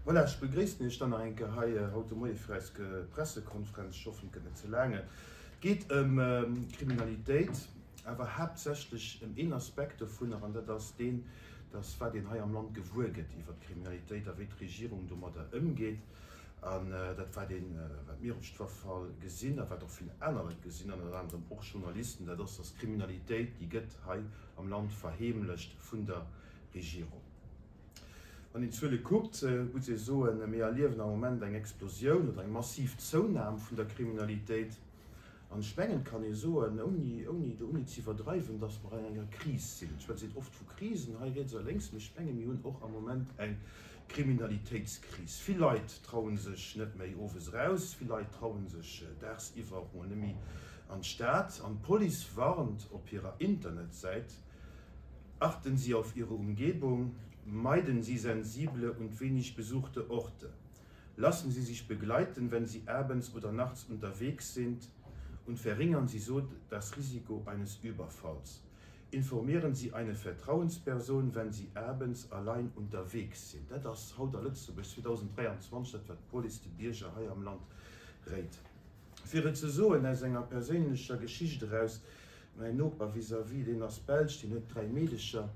Voilà, ech begréissen Iech dann nach eng Kéier hei haut de Moie fir eis Pressekonferenz. Ech hoffen, et gëtt net ze laang. Et geet ëm d'Kriminalitéit, awer haaptsächlech ëm een Aspekt dovunner, an dat ass deen, dass wat een hei am Land gewuer gëtt iwwert d'Kriminalitéit a wéi d'Regierung domadder ëmgeet. An dat wat een, wat mir op jiddwer Fall gesinn a wat och vill aner Leit gesinn, ënner anerem och Journalisten, dat ass, dass d'Kriminalitéit, déi gëtt hei am Land verheemlecht vun der Regierung. Wann een d'Zuele kuckt, muss ee soen, mir erliewen am Moment eng Explosioun oder eng massiv Zounam vun der Kriminalitéit. An ech mengen, et kann ee soen, ouni, ouni do ouni ze iwwerdreiwen, datt mer an enger Kris sinn. Et schwätzt een oft vu Krisen hei riets a lénks, mee ech menge mir hunn och am Moment eng Kriminalitéitskris. Vill Leit traue sech net méi owes eraus, vill Leit traue sech daagsiwwer och mol net méi an d'Stad. An d'Police warnt op hirer Internetsäit, Achten Sie auf Ihre Umgebung, meiden Sie sensible und wenig besuchte Orte. Lassen Sie sich begleiten, wenn Sie abends oder nachts unterwegs sind und verringern Sie so das Risiko eines Überfalls. Informieren Sie eine Vertrauensperson, wenn Sie abends allein unterwegs sind. Dat ass haut a Lëtzebuerg 2023 dat, wat d'Police de Bierger hei am Land réit. Fir et ze soen aus enger perséinlecher Geschicht eraus, Mäin Noper vis-à-vis, deen ass Belsch, deen huet 3 Meedecher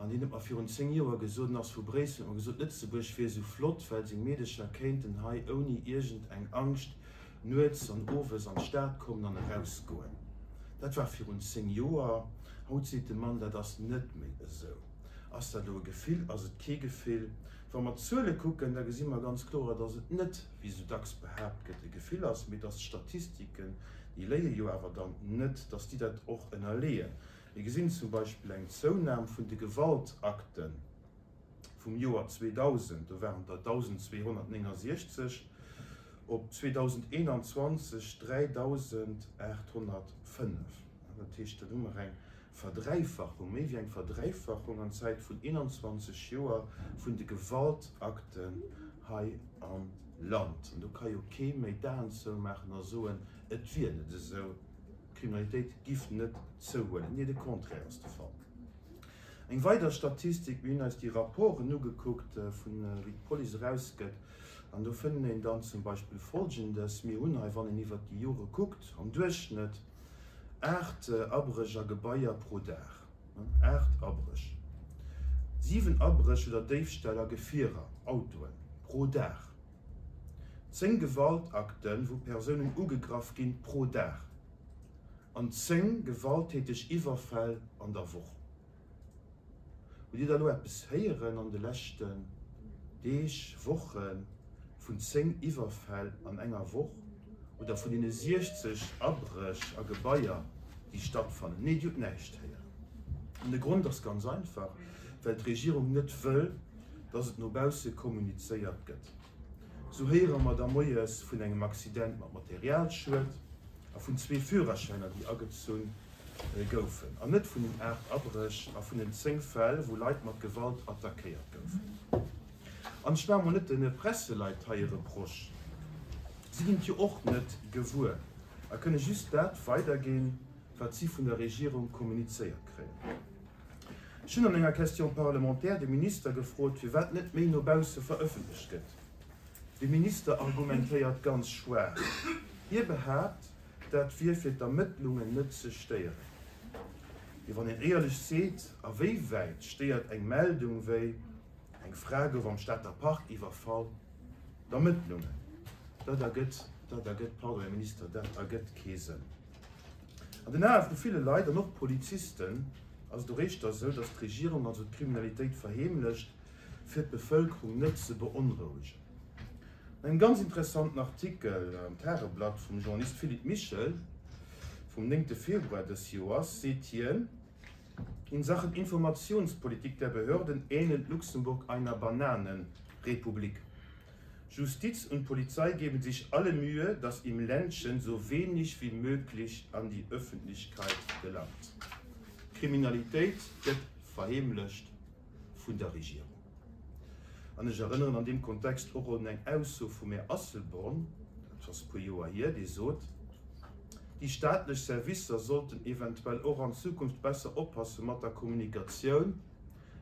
an deen huet mer virun 10 Joer gesot, en ass vu Bréissel, huet mer gesot, Lëtzebuerg wier esou flott, well seng Meedecher kéinten hei ouni iergend eng Angscht nuets an owes an d'Stad kommen an erausgoen. Dat war virun 10 Joer. Haut seet de Mann, dat ass net méi esou. Ass dat elo e Gefill, ass et kee Gefill? Wa mer d'Zuele kucken, da gesi mer ganz kloer, dass et net, wéi esou dacks behaapt gëtt, e Gefill ass, mee dass d'Statistiken, déi léie jo awer dann net, dass déi dat och ënnerleeën. Mir gesinn zum Beispill eng Zounam vun de Gewaltakte vum Joer 2000, do waren der 1.269, op 2021 3.805. Dat heescht, do hu mer eng Verdräifachung, méi wéi eng Verdräifachung an Zäit vun 21 Joer vun de Gewaltakten hei am Land. An do ka jo kee méi d'Aen zoumaachen a soen, et wier net esou, d'Kriminalitéit giff net zouhuelen. Nee, de Contraire ass de Fall. Eng weider Statistik, mir hunn eis déi Rapporten ugekuckt, vun wéi d'Police erausgëtt, an do fënnt een dann zum Beispill Folgendes, Mir hunn hei, wann een iwwert déi Jore kuckt, am Duerchschnëtt 8 Abréch a Gebaier pro Dag, 8 Abréch, 7 Abréch oder Déifställ a Gefierer, Autoen, pro Dag, 10 Gewaltakten, wou Persounen ugegraff ginn, pro Dag an 10 gewalttäteg Iwwerfäll an der Woch. Hutt Dir da lo eppes héieren an de leschten Deeg, Woche vun 10 Iwwerfäll an enger Woch oder vun deene 60 Abréch a Gebaier, déi stattfannen? Nee, Dir hutt näischt héieren. An de Grond ass ganz einfach, well d'Regierung net wëll, dass et no bausse kommunizéiert gëtt. Sou héiere mer da moies vun engem Accident mat Materialschued a vun zwee Führerschäiner, déi agezunn goufen, an net vun den 8 Abréch a vun den 10 Fäll, wou Leit mat Gewalt attackéiert goufen. An ech maache mol net de Presseleit hei e Reproche, si ginn et jo och net gewuer a kënne just dat weiderginn, wat si vun der Regierung kommunizéiert kréien. Ech hunn an enger Question parlementaire de Minister gefrot, firwat net méi no bausse verëffentlecht gëtt. De Minister argumentéiert ganz schwaach. Hie behaapt, Dat wier fir d'Ermëttlungen net ze stéieren. Mee wann een éierlech seet, a wéi wäit stéiert eng Meldung wéi eng Fra gouf am Stater Park iwwerfall d'Ermëttlungen? Dat ergëtt, dat ergëtt, pardon Här Minister, dat ergëtt kee Sënn. An den Ae vu ville Leit an och Polizisten ass et och éischter esou, datt d'Regierung also d'Kriminalitéit verheemlecht, fir d'Bevëlkerung net ze beonrouegen. An engem ganz interessanten Artikel am Tageblatt vum Journalist Philippe Michel vum 9 Februar dës Joers seet hien, In Sachen Informationspolitik der Behörden ähnelt Luxemburg einer Bananenrepublik. Justiz und Polizei geben sich alle Mühe, dass im Ländchen so wenig wie möglich an die Öffentlichkeit gelangt. D'Kriminalitéit gëtt verheemlecht vun der Regierung. An ech erënneren an deem Kontext och un eng Ausso vum Här Asselborn, dat ass e puer Joer hier, dee sot, Déi staatlech Servicer sollten eventuell och an Zukunft besser oppasse mat der Kommunikatioun,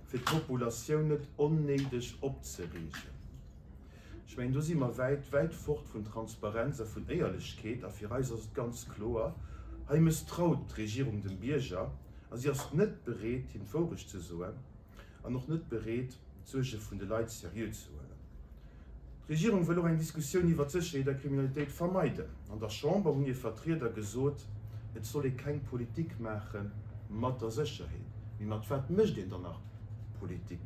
fir d'Populatioun net onnéideg opzereegen. mengen, do si mer wäit, wäit fort vun Transparenz a vun Éierlechkeet. A fir eis ass et ganz kloer, Hei mësstraut d'Regierung dem Bierger a si ass net bereet, him d'Wourecht ze soen an och net bereet, d'Suerge vun de Leit seriö ze huelen. D'Regierung wëll och eng Diskussioun iwwer d'Sécherheet a Kriminalitéit vermeiden. An der Chamber hunn hir Vertrieder gesot, et soll ee keng Politik maache mat der Sécherheet. Mee mat wat mécht een dann nach Politik?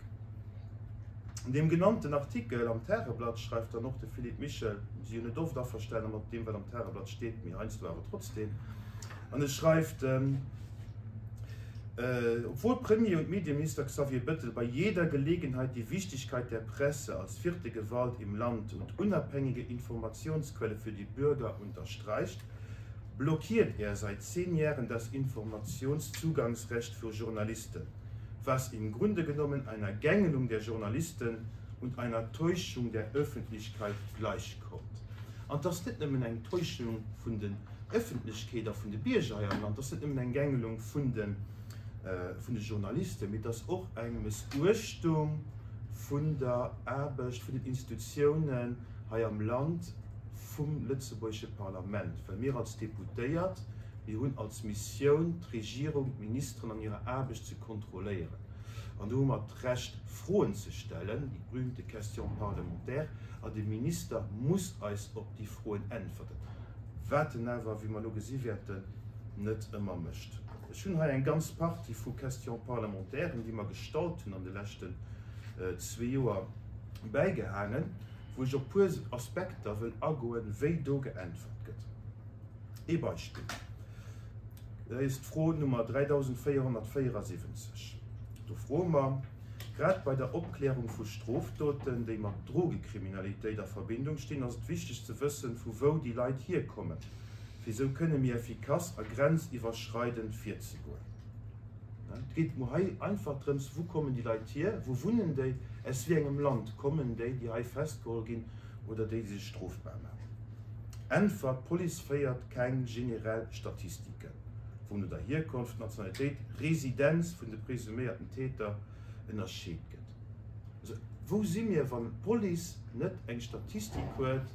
An deem genannten Artikel am Tageblatt schreift dann och de Philippe Michel, mir si jo net oft averstane mat deem wat am Tageblatt steet, mee heiansdo awer trotzdeem, an e schreift, Obwohl Premier und Medienminister Xavier Bettel bei jeder Gelegenheit die Wichtigkeit der Presse als vierte Gewalt im Land und unabhängige Informationsquelle für die Bürger unterstreicht, blockiert er seit zehn Jahren das Informationszugangsrecht für Journalisten, was im Grunde genommen einer Gängelung der Journalisten und einer Täuschung der Öffentlichkeit gleichkommt. An et ass net nëmmen eng Täuschung vun den Ëffentlechkeet a vun de Bierger hei am Land, et ass net nëmmen eng Gängelung vun de vun de Journalisten, mee et ass och eng Mëssuechtung vun der Aarbecht vun den Institutiounen hei am Land, vum lëtzebuergesche Parlament, well mir als Deputéiert, mir hunn als Missioun, d'Regierung, d'Ministeren an hirer Aarbecht ze kontrolléieren. An do hu mer d'Recht, Froen ze stellen, déi berühmte Question parlementaire, an de Minister muss eis op déi Froen äntwerten, wat en awer, wéi mer elo gesi wäerten, net ëmmer mécht. Ech hunn hei eng ganz Partie vu Questions parlementairen, déi mer gestallt hunn an de leschten zwee Joer, bäigehaangen, wou ech op puer Aspekter wëll agoen, wéi do geäntwert gëtt. Ee Beispill, dat ass d'Fro Nummer 3474. Do froe mer, Grad bei der Opklärung vu Strofdoten, déi mat Drogekriminalitéit a Verbindung stinn, ass et wichteg ze wëssen, vu wou déi Leit hierkommen, fir esou kënne méi effikass a grenziwwerschreidend virzegoen. Et geet mer hei einfach drëms, Wou kommen déi Leit hier? Wou wunnen déi? Aus wéi engem Land kommen déi, déi hei festgeholl ginn oder déi, déi sech strofbar maachen? Äntwert, D'Police féiert keng generell Statistiken, wou no der Hierkonft, Nationalitéit, Residenz vun de presuméierten Täter ënnerscheet gëtt. Also, wou si mir, wann d'Police net eng Statistik huet,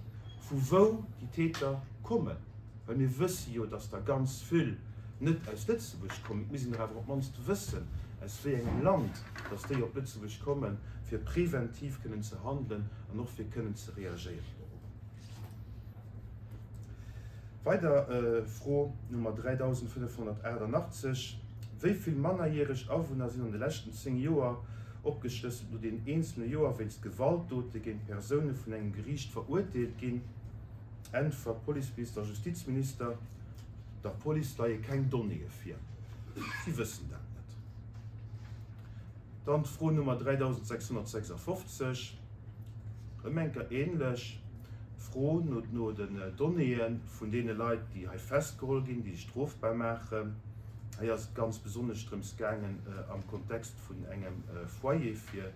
vu wou déi Täter kommen? Well mir wësse jo, dass der ganz vill net aus Lëtzebuerg kommen. Et muss een dach awer op d'mannst wëssen, aus wéi engem Land dass déi op Lëtzebuerg kommen, fir preventiv kënnen ze handelen an och fir kënnen ze reagéieren dorobber. Weider Fro Nummer 3588, Wéi vill mannerjäreg Awunner sinn an de leschten 10 Joer, opgeschlësselt no den eenzelne Joer, wéinst Gewaltdote géint Persoune vun engem Geriicht verurteelt ginn? Äntwert, Policeminister a Justizminister, Der Police leie keng Donnéeë vir. Si wëssen dat net. Dann d'Fro Nummer 3656, erëm eng Kéier ähnlech, d'Fro no no den Donnéeë vun deene Leit, déi hei festgeholl ginn, déi sech strofbar maachen. Hei ass et ganz besonnesch drëms gaangen am Kontext vun engem Foyer fir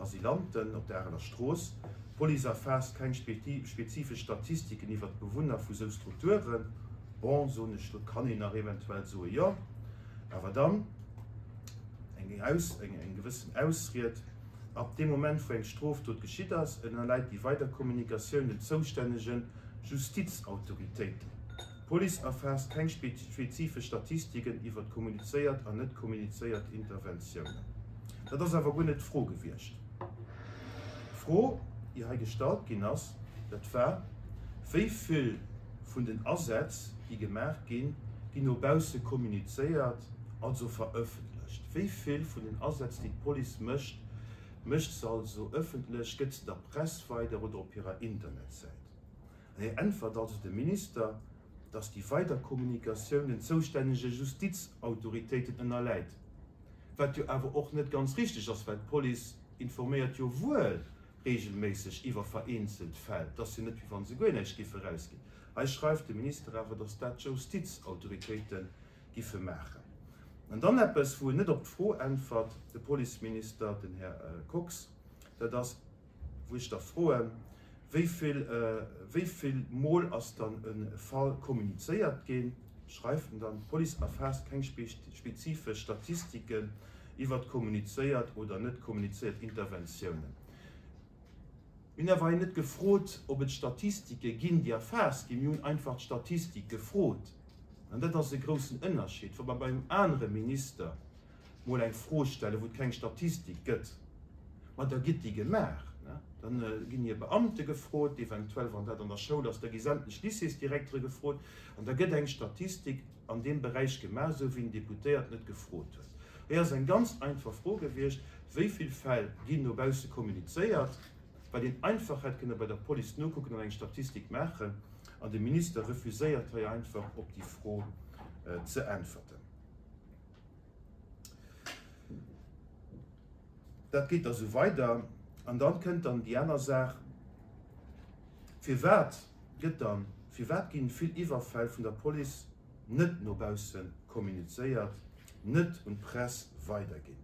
Asylanten op der Areler Strooss. D'Police erfaasst keng spezifesch Statistiken iwwer d'Bewunner vu sou Strukturen. Bon, soen ech, do kann een nach eventuell soe jo, awer dann eng Aus, eng gewëssen Ausried, Ab deem Moment, wou eng Strofdot geschitt ass, ënnerläit déi weider Kommunikatioun den zoustännege Justizautoritéiten. D'Police erfaasst keng spezifesch Statistiken iwwer kommunizéiert an net kommunizéiert Interventiounen. Dat ass awer guer net d'Fro gewiescht. D'Fro, déi hei gestallt ginn ass, dat war, Wéi vill vun den Asätz, déi gemaach ginn, ginn no bausse kommunizéiert, also verëffentlecht? Wéi vill vun den Asätz, déi d'Police mécht, mécht se also ëffentlech, gëtt se der Press weider oder op hirer Internetsäit? An hei äntwert also de Minister, dass déi weider Kommunikatioun den zoustännege Justizautoritéiten ënnerläit. Wat jo awer och net ganz richteg ass, well d'Police informéiert jo wuel regelméisseg iwwer vereenzelt Fäll. Et ass jo net, wéi wa se guer näischt géife erausginn. Hei schreift de Minister awer, datt dat d'Justizautoritéite giffe maachen. An dann eppes, wou en net op d'Fro äntwert, de Policeminister, den Här Kox, dat ass, wou ech da froen, Wéi vill, wéi vill Mol ass dann e Fall kommunizéiert ginn? Schreift en dann, D'Police erfaasst keng spezifesch Statistiken iwwert kommunizéiert oder net kommunizéiert Interventiounen. Mir hunn awer hei net gefrot, ob et Statistike ginn, déi erfaasst ginn. Mir hunn einfach d'Statistik gefrot. An dat ass e groussen Ënnerscheed. Wa mer bei engem anere Minister mol eng Fro stellen, wou et keng Statistik gëtt, ma da gëtt déi gemaach. Da ginn hir Beamte gefrot, eventuell, wann dat an der Schoul ass, da gi sämtlech Lycéesdirektere gefrot an da gëtt eng Statistik an deem Beräich gemaach, esou wéi den Deputéierten et gefrot huet. Hei ass eng ganz einfach Fro gewiescht, Wéi vill Fäll ginn no bausse kommunizéiert? Wat een einfach hätt kënne bei der Police nokucken an eng Statistik maachen. An de Minister refuséiert hei einfach, op déi Fro ze äntwerten. Dat geet da sou weider. An dann kënnt dann déi aner Saach, Firwat gëtt dann, firwat ginn vill Iwwerfäll vun der Police net no bausse kommunizéiert, net un d'Press weiderginn?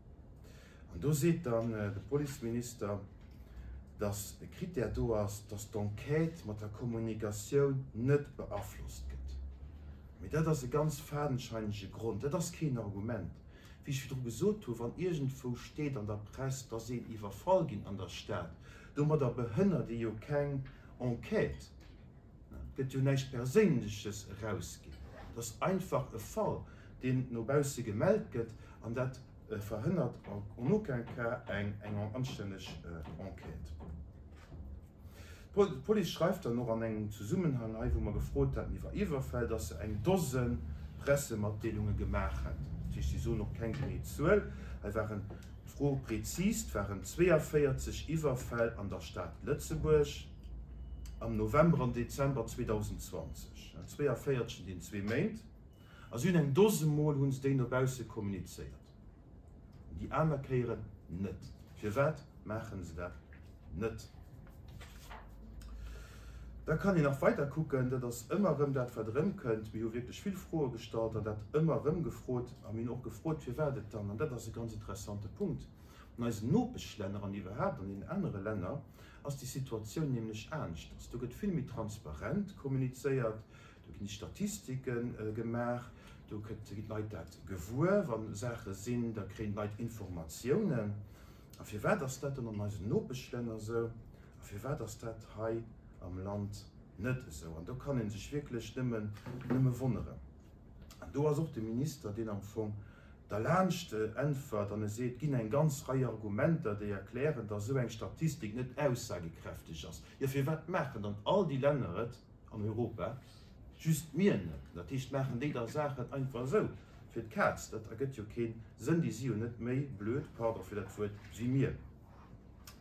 An do seet dann de Policeminister, dass e Critère do ass, dass d'Enquête mat der Kommunikatioun net beaflosst gëtt. Mee dat ass e ganz fadenscheinege Grond, dat ass keen Argument. Wéi ech virdru gesot hu, wann iergendwou steet an der Press, dass een iwwerfall ginn an der Stad, domadder behënnert ee jo keng Enquête. Et gëtt jo näischt Perséinleches erausginn. Et ass einfach e Fall, deen no bausse gemellt gëtt, an dat verhënnert en aucun cas eng anstänneg Enquête. D'Police schreift dann och an engem Zesummenhang hei, wou mer gefrot haten iwwer Iwwerfäll, dass se eng Dose Pressematdeelunge gemaach hätten. Dat heescht, si soen och keng genee Zuel. Hei waren, d'Fro prezis, et waren 42 Iwwerfäll an der Stad Lëtzebuerg am November an Dezember 2020. 42 an deenen zwee Méint. A si hunn eng Dose Mol hu se déi no bausse kommunizéiert. Déi aner Kéieren net. Firwat maache se dat net? Da kann een nach weider kucken, dat ass ëmmer erëm dat, wat erëmkënnt. Mir hu wierklech vill Froe gestallt an dat ëmmer erëm gefrot. A mir hunn och gefrot, firwat et dann, an dat ass e ganz interessante Punkt, an eisen Nopeschlänner an iwwerhaapt an deenen anere Länner ass déi Situatioun nämlech aneschters. Do gëtt vill méi transparent kommunizéiert, Do ginn déi Statistike gemaach, do ginn d'Leit dat gewuer, wa Saache sinn, da kréien d'Leit Informatiounen. A firwat ass dat dann an eisen Nopeschlänner esou a firwat ass dat hei am Land net esou? An do kann ee sech wierklech nëmmen, nëmme wonneren. An do ass och de Minister, deen am Fong derlaanscht äntwert an e seet, et ginn eng ganz Rei Argumenter, déi erklären, datt esou eng Statistik net aussagekräfteg ass. Jo, firwat maachen dann all déi Länner et? An Europa, just mir net. Dat heescht, maachen déi da Saachen einfach esou fir d'Kaz? Dat ergëtt jo kee Sënn. Déi si jo net méi blöd, pardon fir dat Wuert, wéi mir.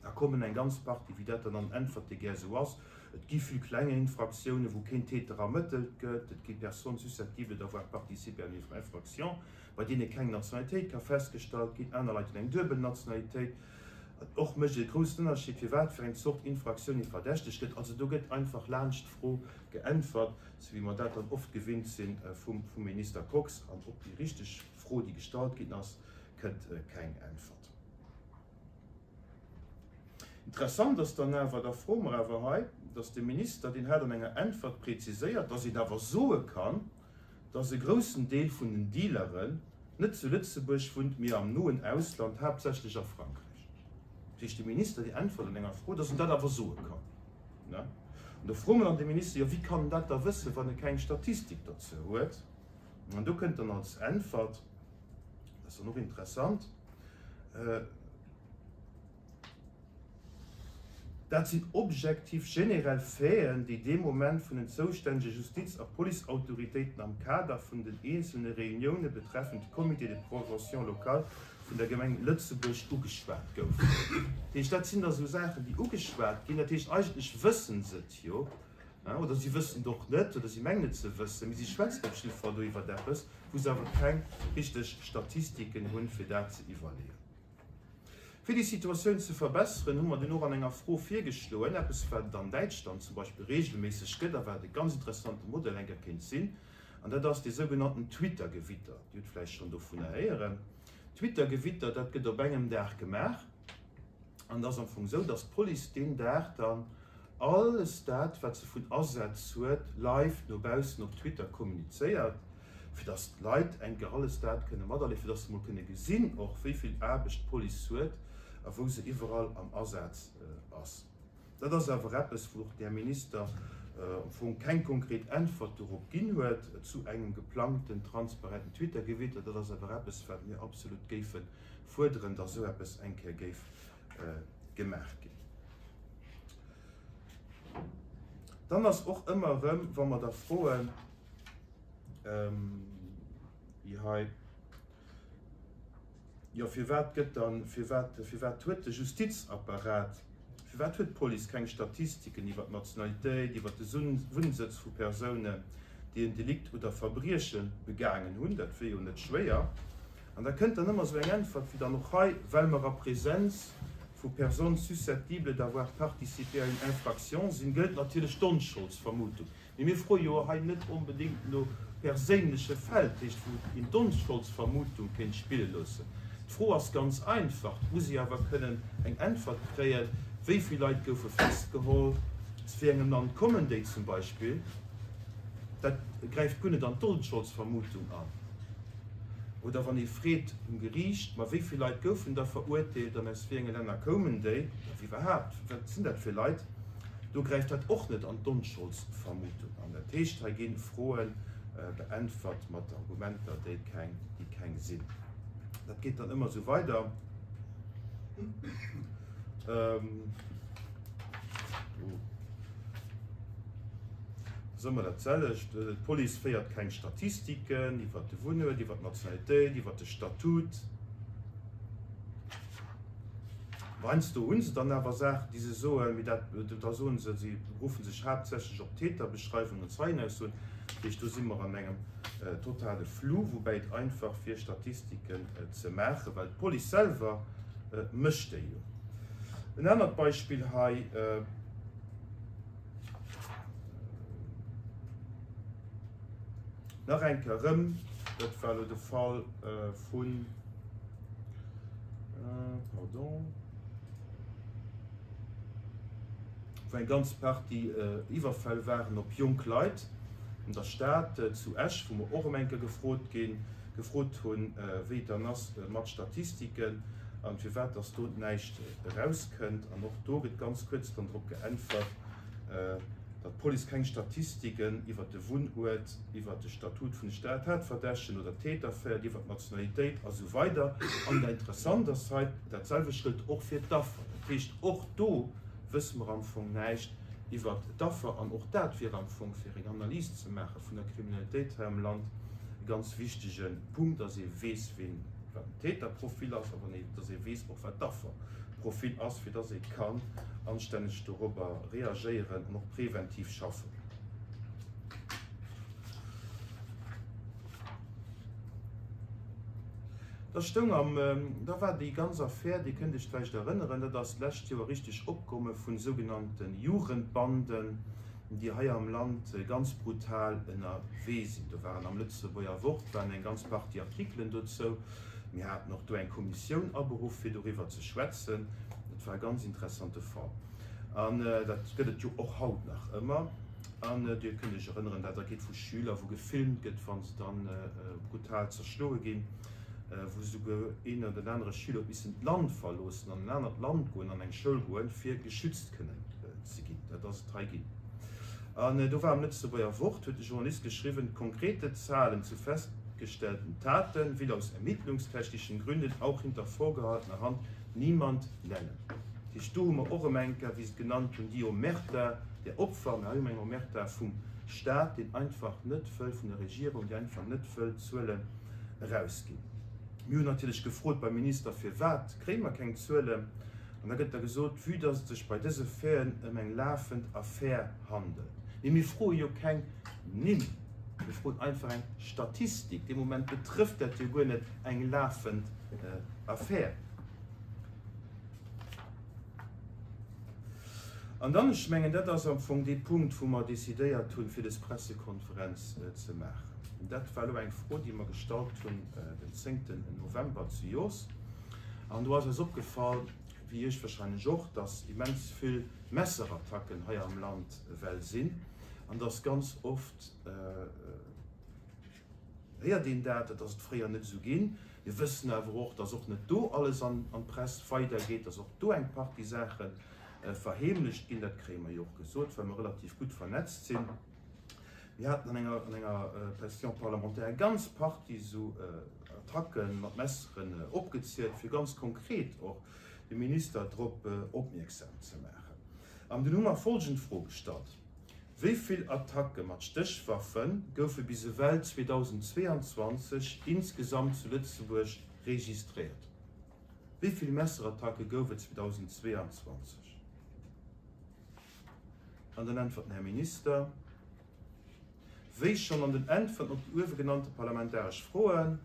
Da kommen eng ganz Partie, wéi dat dann an Äntwerte gär esou ass, Et gi vill kleng Infraktiounen, wou keen Täter ermëttelt gëtt, et gi Personnes susceptibles d'avoir participé à une infraction, bei deene keng Nationalitéit ka festgestallt ginn, aner Leit hunn eng duebel Nationalitéit. Och mécht et e groussen Ënnerscheed, fir wat fir eng Zort Infraktioun ee verdächtegt gëtt. Also do gëtt einfach laanscht d'Fro geäntwert, sou wéi mer dat dann oft gewinnt si vum Minister Kox. An op déi richteg Fro, déi gestallt ginn ass, kënnt keng Äntwert. Interessant ass dann awer, da froe mer awer hei, datt de Minister, deen hat an enger Äntwert preziséiert, datt een awer soe kann, dass e groussen Deel vun den Dealeren net zu Lëtzebuerg wunnt, mee am noen Ausland, haaptsächlech a Frankräich. Dat heescht, de Minister, dee äntwert an enger Fro, dass en dat awer soe kann. An do froe mer dann de Minister, jo, wéi kann en dat da wëssen, wann e keng Statistik dozou huet? An do kënnt dann als Äntwert, dat ass dann och interessant, Dat sinn objektiv generell Faiten, déi dee Moment vun den zoustännege Justiz a Policeautoritéiten am Kader vun den eenzelne Reunioune betreffend de Comité de prévention local vun der Gemeng Lëtzebuerg ugeschwat goufen. Dat heescht, dat sinn da sou Saachen, déi ugeschwat ginn. Dat heescht, eigentlech wësse se et jo, oder si wëssen et och net, oder si mengen et ze wëssen, mee si schwätzen op jidde Fall do iwwert eppes, wou se awer keng richteg Statistiken hunn, fir dat ze iwwerleeën. Fir déi Situatioun ze verbesseren, hu mer dunn och an enger Fro virgeschloen, eppes wat et an Däitschland zum Beispill regelméisseg gëtt a wat e ganz interessante Modell eng Kéier kéint sinn, an dat ass dee sougenannten Twitter-Gewitter. Dir hutt vläicht schonn dovunner héieren. Twitter-Gewitter, dat gëtt op engem Dag gemaach an et ass am Fong esou, dass d'Police deen Dag dann alles dat, wat se vun Asätz huet, live no baussen op Twitter kommunizéiert. fir dass d'Leit eng Kéier alles dat kënne materliewen, fir dass se mol kënne gesinn och, wéi vill Aarbecht d'Police huet a wou se iwwerall am Asaz ass. Dat ass awer eppes, wou och den Här Minister am Fong keng konkret Äntwert dorop ginn huet zu engem geplangten transparenten Twitter-Gewitter. Dat ass awer eppes, wat mir absolut géife fuerderen, dass esou eppes eng Kéier géif gemaach ginn. Dann ass och ëmmer erëm, wa mer da froen, wéi hei, Jo, firwat gëtt dann, firwat, firwat huet de Justizapparat, firwat huet d'Police keng Statistiken iwwer d'Nationalitéit, iwwer de Wunnsëtz vu Persounen, déi en Delikt oder Verbrieche begaangen hunn? Dat wier jo net schwéier. An da kënnt dann ëmmer esou eng Äntwert wéi dann och hei, well mer a Präsenz vu Personnes susceptibles d'avoir participé à une infraction sinn, gëllt natierlech d'Onscholdsvermutung. Mee mir froe jo hei net onbedéngt no perséinleche Fäll, dat heescht wou een d'Onscholdsvermutung kéint spille loossen. D'Fro ass ganz einfach, et muss ee awer kënnen eng Äntwert kréien, Wéi vill Leit goufe festgeholl? Aus wéi engem Land kommen déi zum Beispill? Dat gräift guer net an d'Onscholdsvermutung an. Oder wann ee freet um Geriicht, ma wéi vill Leit goufen da verurteelt an aus wéi enge Länner koumen déi? Oder iwwerhaapt, wat sinn dat fir Leit? Do gräift dat och net an d'Onscholdsvermutung an. Dat heescht, hei gi Froe beäntwert mat Argumenter, déi keng, déi keng sinn. Dat geet dann ëmmer esou weider. Ass ëmmer dat selwecht. D'Police féiert keng Statistiken iwwert de Wunnuert, iwwert d'Nationalitéit, iwwert de Statut. Heiansdo hu se dann awer Saachen, déi se soen, mee dat, da soen se, si beruffen sech haaptsächlech op Täterbeschreiwungen an Zeienaussoen. Dat heescht, do si mer an engem totale Flou, woubäi et einfach wier, Statistiken ze maachen, well d'Police selwer mécht déi jo. En anert Beispill hei. Nach eng Kéier erëm, dat war elo de Fall vun, pardon, wou eng ganz Partie Iwwerfäll waren op jonk Leit an der Stad zu Esch, wou mer och erëm eng Kéier gefrot ginn, gefrot hunn, wéi et dann ass mat Statistiken an firwat dass do näischt erauskënnt. An och do gëtt ganz kuerz dann drop geäntwert, datt d'Police keng Statistiken iwwer de Wunnuert, iwwer de Statut vun de Tatverdächtegen oder Täter féiert, iwwer d'Nationalitéit a sou weider An interessant ass hei, dat selwecht gëllt och fir d'Affer. Dat heescht, och do wësse mer am Fong näischt iwwer d'Affer. An och dat wier am Fong, fir eng Analys ze maache vun der Kriminalitéit hei am Land, e ganz wichtege Punkt, datt ee weess, ween, wat den Täterprofil ass, a wann ee, datt ee weess och, wat d'Affer. Profil ass, fir dass ee kann anstänneg dorobber reagéieren an och preventiv schaffen. Da stoung am, da war déi ganz Affär, Dir kënnt Iech vläicht erënneren, dat ass d'lescht Joer richteg opkomme vun sougenannte Jugendbanden, déi hei am Land ganz brutal ënnerwee sinn. Do waren am Lëtzebuerger Wort waren eng ganz Partie Artikelen dozou. Mir haten och do eng Kommissioun aberuff, fir doriwwer ze schwätzen. Dat war e ganz interessante Fall. An dat gëtt et jo och haut nach ëmmer. An Dir kënnt Iech erënneren, dat ergeet vu Schüler, wou gefilmt gëtt, wa se dann brutal zerschloe ginn, wou esouguer een oder den anere Schüler huet missen d'Land verloossen an en anert Land goen, an eng Schoul goen, fir geschützt kënnen ze ginn. Dat ass et hei ginn. An do war am Lëtzebuerger Wort, huet de Journalist geschriwwen, Konkrete Zahlen zu festgestellten Taten will aus ermittlungstechnischen Gründen auch hinter vorgehaltener Hand niemand nennen. Dat heescht, do hu mer och erëm eng Kéier, wéi se et genannt hunn, déi Omerta der Opfer, mä hei hu mer eng Omerta vum Staat, deen einfach net wëll, vun der Regierung, déi einfach net wëll Zuelen erausginn. Mir hunn natierlech gefrot beim Minister, Firwat kréie mer keng Zuelen? An da gëtt da gesot, vue dass et sech bei dëse Faiten ëm eng lafend Affär handelt. Mee mir froe jo keng Nimm, mir froen einfach eng Statistik. Dee Moment betrëfft dat jo guer net eng lafend Affär. An dann, ech mengen, dat ass am Fong dee Punkt, wou mer decidéiert hunn, fir dës Pressekonferenz ze maachen. Dat war elo eng Fro, déi mer gestallt hunn den zéngten November zejoers. An do ass eis opgefall, wéi Iech wahrscheinlech och, dass immens vill Messerattacken hei am Land well sinn an dass ganz oft, héiert een dat, dat ass et fréier net esou ginn. Mir wëssen awer och, dass och net do alles an d'Press weidergeet, dass och do eng Partie Saache. verheemlecht ginn. Dat kréie mer jo och gesot, well mer relativ gutt vernetzt sinn. Mir haten an enger, an enger Question parlementaire eng ganz Partie esou Attacke mat Messeren opgezielt, fir ganz konkret och de Minister drop opmierksam ze maachen. An dunn hu mer folgend Fro gestallt, Wéi vill Attacke mat Stéchwaffe goufe bis ewell 2022 insgesamt zu Lëtzebuerg registréiert? Wéi vill Messerattacke gouf et 2022? An dann äntwert den Här Minister, Wéi schonn an den Äntwerten op déi uewe genannte parlamentaresch Froen,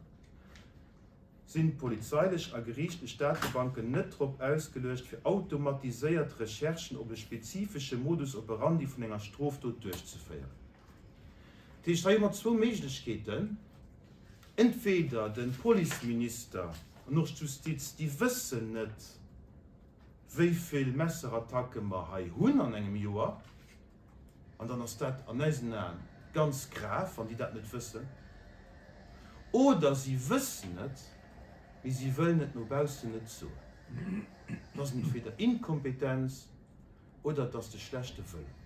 sinn d'polizeilech a geriichtlech Datebanken net drop ausgeluecht, fir automatiséiert Recherchen op e spezifesche Modus operandi vun enger Strofdot duerchzeféieren. Dat heescht, hei hu mer zwou Méiglechkeeten, Entweder de Policeminister an och d'Justiz, déi wëssen net, wéi vill Messerattacke mer hei hunn an engem Joer, an dann ass dat an eisen Aen ganz grav, wann déi dat net wëssen, oder si wëssen et, mee si wëllen et no baussen net soen. Et ass entweder Inkompetenz oder et ass de schlechte Wëllen,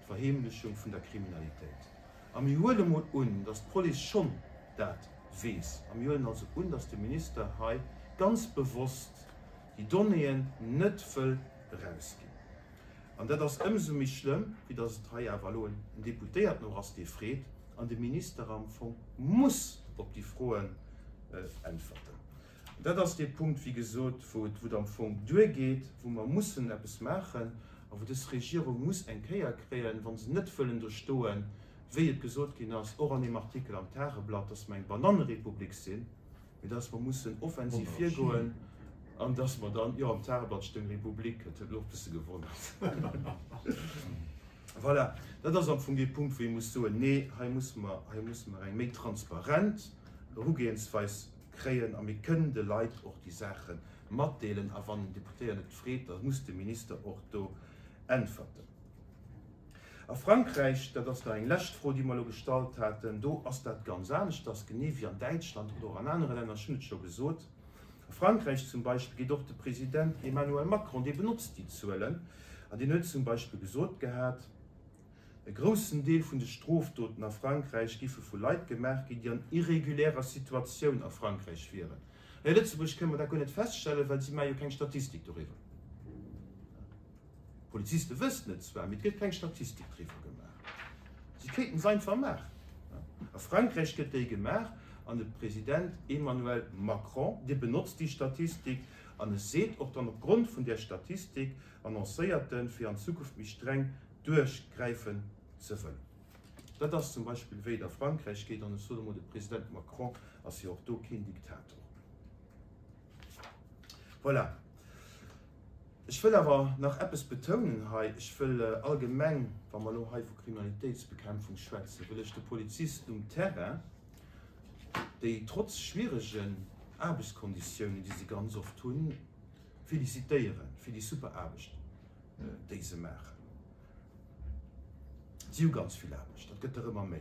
d'Verheemlechung vun der Kriminalitéit. A mir huele mol un, datt d'Police schonn dat weess. A mir huelen also un, datt de Minister hei ganz bewosst déi Donnéeën net wëll erausginn. An dat ass ëmsou méi schlëmm, wéi datt et hei awer elo en Deputéierten och ass, dee freet, an de Minister am Fong muss op déi Froen äntwerten. An dat ass dee Punkt, wéi gesot, wou et, wou et am Fong duergeet, wou mer mussen eppes maachen a wou dës Regierung muss eng Kéier kréien, wa se net wëllen do stoen, wéi et gesot ginn ass, och an deem Artikel am Tageblatt, datt mer eng Banannerepublik sinn. mee dass mer mussen offensiv virgoen an dass mer dann, jo, am Tageblatt stoung Republik, dat huet mech och e bësse gewonnert. Voilà, dat ass am Fong dee Punkt, wou ee muss soen, nee, hei musse mer, hei musse mer eng méi transparent Erugehensweis kréien a mir kënnen de Leit och déi Saache matdeelen. A wann en Deputéiert et freet, da muss de Minister och do äntwerten. A Frankräich, dat ass nach eng lescht Fro, déi mer elo gestallt haten, do ass dat ganz aneschters, genee wéi an Däitschland oder och an anere Länner, ech hunn et scho gesot. A Frankräich zum Beispill geet och de President Emmanuel Macron, dee benotzt déi Zuelen an deen huet zum Beispill gesot gehat, e groussen Deel vun de Strofdoten a Frankräich giffe vu Leit gemaach ginn, déi an irregulärer Situatioun a Frankräich wieren. Hei a Lëtzebuerg kënne mer dat guer net feststellen, well si maache jo keng Statistik doriwwer. D'Poliziste wëssen et zwar, mee et gëtt keng Statistik driwwer gemaach. Si kéinten se einfach maachen. A Frankräich gëtt déi gemaach an de President Emmanuel Macron, dee benotzt déi Statistik an e seet och dann opgrond vun där Statistik annoncéiert en, fir an Zukunft méi streng duerchgräifen ze wëllen. Dat ass zum Beispill wéi et a Frankräich geet an ech soen emol, de President Macron ass jo och do keen Diktator. Voilà. Ech wëll awer nach eppes betounen hei. Ech wëll allgemeng, wa mer elo hei vu Kriminalitéitsbekämpfung schwätzen, wëll ech de Polizisten um Terrain, déi trotz schwieregen Aarbechtskonditiounen, déi se ganz oft hunn, felicitéiere fir déi super Aarbecht, déi se maachen. Si hu ganz vill Aarbecht, dat gëtt der ëmmer méi.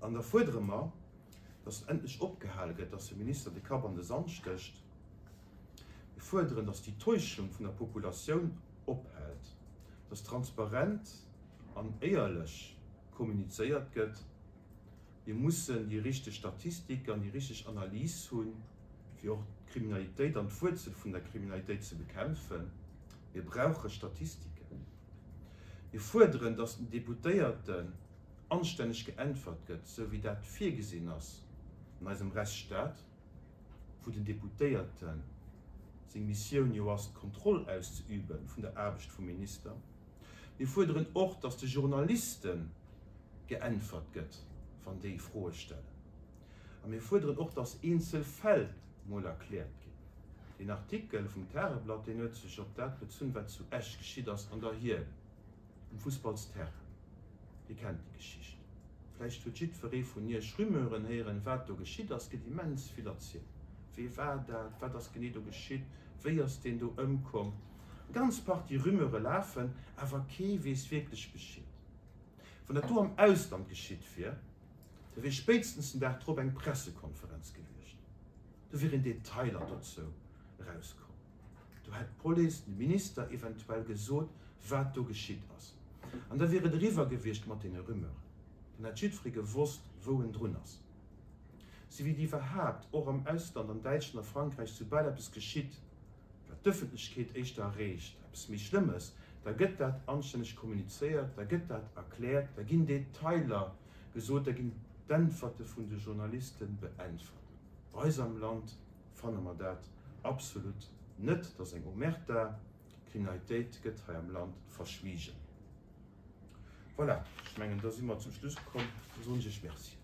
An da fuerdere mer, dass endlech opgehale gëtt, dass de Minister de Kapp an de Sand stécht. Mir fuerderen, dass déi Täuschung vun der Populatioun ophält, dass transparent an éierlech kommunizéiert gëtt. Mir mussen déi richteg Statistik an déi richteg Analys hunn, fir och d'Kriminalitéit an d'Wuerzel vun der Kriminalitéit ze bekämpfen. Mir brauche Statistiken. Mir fuerderen, dass den Deputéierten anstänneg geäntwert gëtt, sou wéi dat virgesinn ass an eisem Rechtsstaat. wou den Deputéierte seng Missioun jo ass, d'Kontroll auszeübe vun der Aarbecht vum Minister. Mir fuerderen och, datt de Journaliste geäntwert gëtt, wann déi Froe stellen. A mir fuerderen och, datt eenzel Fäll mol erkläert ginn. Deen Artikel vum Tageblatt, deen huet sech op dat bezunn, wat zu Esch geschitt ass an der Hiehl. Um Fussballsterrain. Dir kennt déi Geschicht. Vläicht huet jiddweree vun Iech Rumeuren héieren, wat do geschitt ass. Gëtt immens vill erzielt. Wee war dat? Wat ass genee do geschitt? Wéi ass deen do ëmkomm? Eng ganz Partie Rumeure lafen, awer kee weess wierklech Bescheed. Wann dat do am Ausland geschitt wier, da wier spéitstens den Dag drop eng Pressekonferenz gewiescht. Do wieren Detailer dozou erauskomm. Do. Do hätt d'Police, de Minister eventuell gesot, wat do geschitt ass. An da wier et eriwwer gewiescht mat deene Rumeuren. Dann hätt jiddweree gewosst, wou en drun ass. Sou wéi et iwwerhaapt och am Ausland, an Däitschland a Frankräich, soubal eppes geschitt, wat d'Ëffentlechkeet éischter erreecht, eppes méi Schlëmmes, da gëtt dat anstänneg kommunizéiert, da gëtt dat erkläert, da ginn Detailer gesot, da ginn d'Äntwerte vun de Journaliste beäntwert. Bei eis am Land fanne mer dat absolut net. Dat ass eng Omerta. D'Kriminalitéit gëtt hei am Land verschwiegen. Voilà, ech mengen, da si mer zum Schluss komm. Da soen ech Iech Merci.